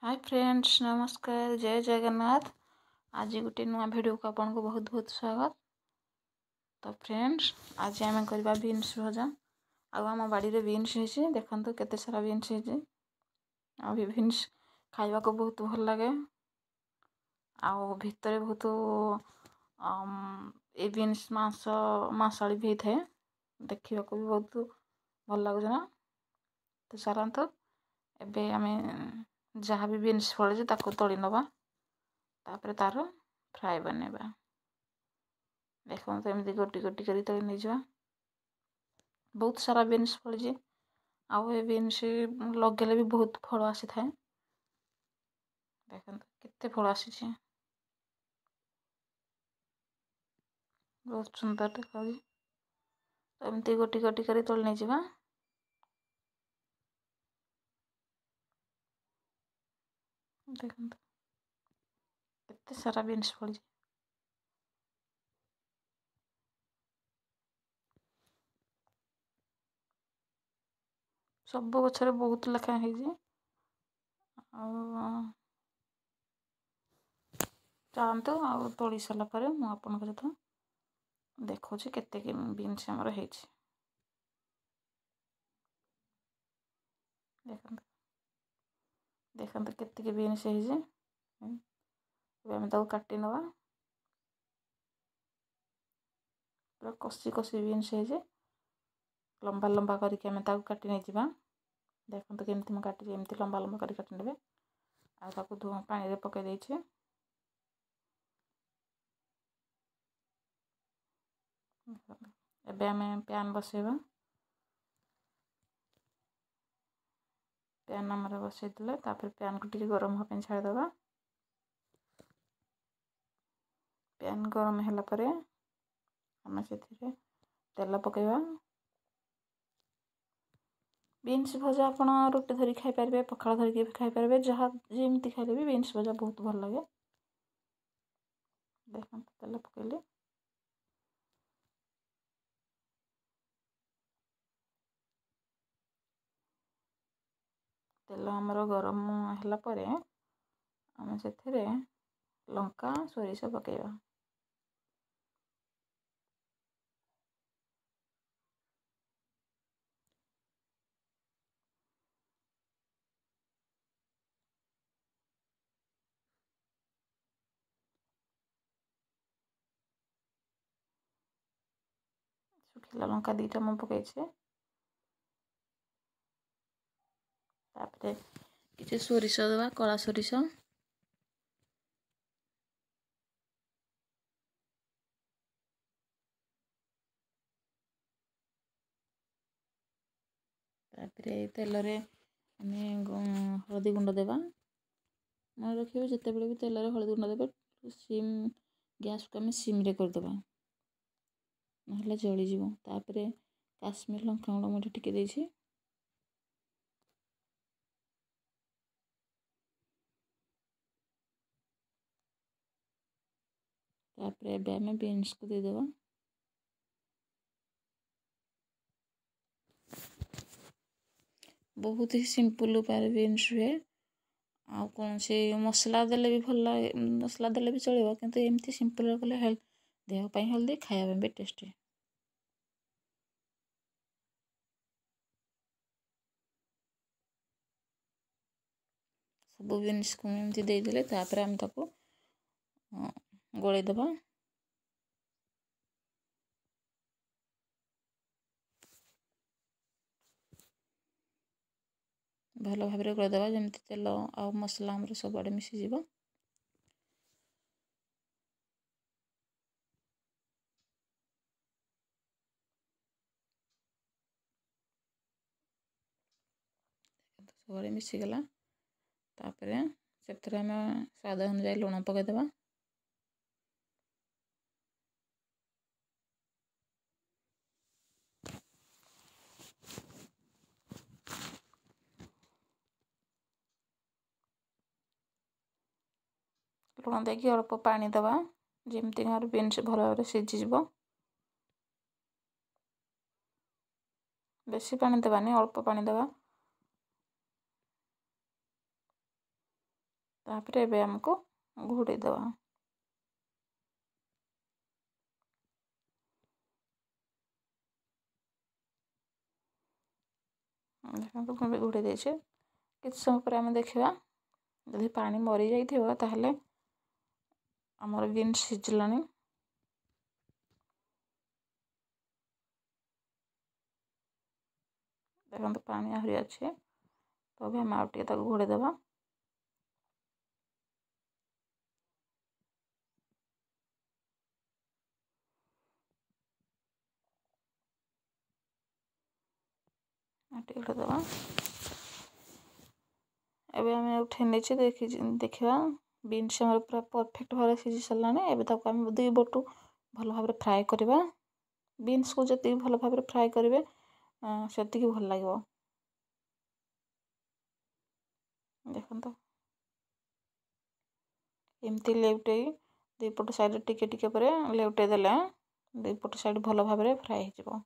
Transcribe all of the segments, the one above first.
High friends, ନମସ୍କାର, ଜୟ ଜଗନ୍ନାଥ। ଆଜି ଗୋଟେ ନୂଆ ଭିଡ଼ିଓକୁ ଆପଣଙ୍କୁ ବହୁତ ବହୁତ ସ୍ୱାଗତ। ତ ଫ୍ରେଣ୍ଡସ୍, ଆଜି ଆମେ କରିବା ବିନ୍ସ ଭଜା। ଆଉ ଆମ ବାଡ଼ିରେ ବିନ୍ସ ହେଇଛି, ଦେଖନ୍ତୁ କେତେ ସାରା ବିନ୍ସ ହେଇଛି। ଆଉ ବି ବିନ୍ସ ଖାଇବାକୁ ବହୁତ ଭଲ ଲାଗେ। ଆଉ ଭିତରେ ବହୁତ ଏ ବିନ୍ସ ମାଂସାଳି ବି ହେଇଥାଏ, ଦେଖିବାକୁ ବି ବହୁତ ଭଲ ଲାଗୁଛି ନା। ତ ଚାଲନ୍ତୁ ଏବେ ଆମେ ଯାହା ବି ବିନ୍ସ ଫଳିଛି ତାକୁ ତୋଳି ନେବା, ତାପରେ ତାର ଫ୍ରାଏ ବନେଇବା। ଦେଖନ୍ତୁ ଏମିତି ଗୋଟି ଗୋଟି କରି ତୋଳି ନେଇଯିବା। ବହୁତ ସାରା ବିନ୍ସ ଫଳିଛି। ଆଉ ଏ ବିନ୍ସ ଲଗେଇଲେ ବି ବହୁତ ଫଳ ଆସିଥାଏ। ଦେଖନ୍ତୁ କେତେ ଫଳ ଆସିଛି, ବହୁତ ସୁନ୍ଦର ଦେଖାଯାଉଛି। ଏମିତି ଗୋଟି ଗୋଟି କରି ତୋଳି ନେଇଯିବା। ଦେଖନ୍ତୁ କେତେ ସାରା ବିନ୍ସ ଫଳିଛି। ସବୁ ଗଛରେ ବହୁତ ଲେଖାଏଁ ହେଇଛି। ଆଉ ଚାଲନ୍ତୁ, ଆଉ ତୋଳି ସାରିଲା ପରେ ମୁଁ ଆପଣଙ୍କ ସହିତ ଦେଖାଉଛି କେତେ ବିନ୍ସ ଆମର ହେଇଛି। ଦେଖନ୍ତୁ ଦେଖନ୍ତୁ କେତିକି ବିନ୍ସ ହେଇଛି। ଏବେ ଆମେ ତାକୁ କାଟି ନେବା। ପୁରା କଷି କଷି ବିନ୍ସ ହେଇଛି। ଲମ୍ବା ଲମ୍ବା କରିକି ଆମେ ତାକୁ କାଟି ନେଇଯିବା। ଦେଖନ୍ତୁ କେମିତି ମୁଁ କାଟିଛି, ଏମିତି ଲମ୍ବା ଲମ୍ବା କରି କାଟି ନେବେ। ଆଉ ତାକୁ ପାଣିରେ ପକାଇ ଦେଇଛି। ଏବେ ଆମେ ପ୍ୟାନ୍ ବସେଇବା। ପ୍ୟାନ୍ ଆମର ବସେଇଦେଲେ, ତାପରେ ପ୍ୟାନ୍କୁ ଟିକେ ଗରମ ହେବା ପାଇଁ ଛାଡ଼ିଦେବା। ପ୍ୟାନ୍ ଗରମ ହେଲା ପରେ ଆମେ ସେଥିରେ ତେଲ ପକାଇବା। ବିନ୍ସ ଭଜା ଆପଣ ରୁଟି ଧରି ଖାଇପାରିବେ, ପଖାଳ ଧରିକି ବି ଖାଇପାରିବେ, ଯାହା ଯେମିତି ଖାଇଲେ ବି ବିନ୍ସ ଭଜା ବହୁତ ଭଲ ଲାଗେ। ଦେଖନ୍ତୁ ତେଲ ପକାଇଲେ। ତେଲ ଆମର ଗରମ ହେଲା ପରେ ଆମେ ସେଥିରେ ଲଙ୍କା, ସୋରିଷ ପକାଇବା। ଶୁଖିଲା ଲଙ୍କା 2ଟା ମୁଁ ପକାଇଛି। ତାପରେ କିଛି ସୋରିଷ ଦେବା, କଳା ସୋରିଷ। ତାପରେ ତେଲରେ ଆମେ ହଳଦୀ ଗୁଣ୍ଡ ଦେବା। ମନେ ରଖିବେ, ଯେତେବେଳେ ବି ତେଲରେ ହଳଦୀ ଗୁଣ୍ଡ ଦେବେ, ସିମ୍ ଗ୍ୟାସ୍କୁ ଆମେ ସିମ୍ରେ କରିଦେବା, ନହେଲେ ଜଳିଯିବ। ତାପରେ କାଶ୍ମୀର ଲଙ୍କା ଗୁଣ୍ଡ ମୁଁ ଏଠି ଟିକେ ଦେଇଛି। ତାପରେ ଏବେ ଆମେ ବିନ୍ସକୁ ଦେଇଦେବା। ବହୁତ ହି ସିମ୍ପଲ୍ ଉପାୟରେ ବିନ୍ସ ହୁଏ। ଆଉ କୌଣସି ମସଲା ଦେଲେ ବି ଭଲ ଲାଗେ, ମସଲା ଦେଲେ ବି ଚଳିବ, କିନ୍ତୁ ଏମିତି ସିମ୍ପଲ୍ରେ କଲେ ଦେହ ପାଇଁ ହେଲ୍ଦି, ଖାଇବା ପାଇଁ ବି ଟେଷ୍ଟି। ସବୁ ବିନ୍ସକୁ ଏମିତି ଦେଇଦେଲେ, ତାପରେ ଆମେ ତାକୁ ଗୋଳେଇ ଦେବା। ଭଲ ଭାବରେ ଗୋଳେଇ ଦେବା, ଯେମିତି ତେଲ ଆଉ ମସଲା ଆମର ସବୁଆଡ଼େ ମିଶିଯିବ। ସବୁଆଡ଼େ ମିଶିଗଲା। ତାପରେ ସେଥିରେ ଆମେ ସ୍ୱାଦ ଅନୁଯାୟୀ ଲୁଣ ପକାଇଦେବା। ଲୁଣ ଦେଇକି ଅଳ୍ପ ପାଣି ଦେବା, ଯେମିତି ଆମର ବିନ୍ସ ଭଲ ଭାବରେ ସିଝିଯିବ। ବେଶୀ ପାଣି ଦେବାନି, ଅଳ୍ପ ପାଣି ଦେବା। ତାପରେ ଏବେ ଆମକୁ ଘୋଡ଼େଇ ଦେବା। ଦେଖନ୍ତୁ, ମୁଁ ବି ଘୋଡ଼େଇ ଦେଇଛି। କିଛି ସମୟ ପରେ ଆମେ ଦେଖିବା, ଯଦି ପାଣି ମରିଯାଇଥିବ ତାହେଲେ ଆମର ବିନ୍ସ ସିଝିଲାଣି। ଦେଖନ୍ତୁ, ପାଣି ଆହୁରି ଅଛି, ତ ବି ଆମେ ଆଉ ଟିକେ ତାକୁ ଘୋଡ଼େଇ ଦେବା। ଟିକେ ଘୋଡ଼େଇ ଦେବା। ଏବେ ଆମେ ଉଠେଇ ନେଇଛେ, ଦେଖି ଦେଖିବା, ବିନ୍ସ ଆମର ପୁରା ପରଫେକ୍ଟ ଭାବରେ ସିଝି ସାରିଲାଣି। ଏବେ ତାକୁ ଆମେ ଦୁଇ ପଟୁ ଭଲ ଭାବରେ ଫ୍ରାଏ କରିବା। ବିନ୍ସକୁ ଯେତିକି ଭଲ ଭାବରେ ଫ୍ରାଏ କରିବେ ସେତିକି ଭଲ ଲାଗିବ। ଦେଖନ୍ତୁ, ଏମିତି ଲେଉଟେଇ ଦୁଇ ପଟ ସାଇଡ଼୍ ଟିକେ ଟିକେ ପରେ ଲେଉଟେଇ ଦେଲେ ଦୁଇ ପଟ ସାଇଡ଼୍ ଭଲ ଭାବରେ ଫ୍ରାଏ ହେଇଯିବ।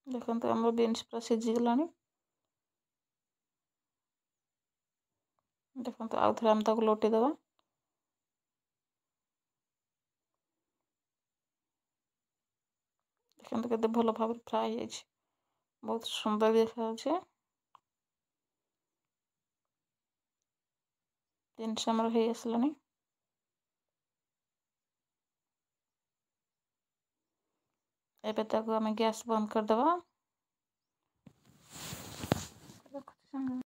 ଦେଖନ୍ତୁ, ଆମର ବିନ୍ସ ପୁରା ସିଝିଗଲାଣି। ଦେଖନ୍ତୁ, ଆଉ ଥରେ ଆମେ ତାକୁ ଲୋଟେଇ ଦେବା। ଦେଖନ୍ତୁ, କେତେ ଭଲ ଭାବରେ ଫ୍ରାଏ ହେଇଯାଇଛି, ବହୁତ ସୁନ୍ଦର ଦେଖାଯାଉଛି। ଜିନିଷ ଆମର ହେଇ ଆସିଲାଣି। ଏବେ ତାକୁ ଆମେ ଗ୍ୟାସ୍ ବନ୍ଦ କରିଦେବା। ରଖୁଛି ସାଙ୍ଗ।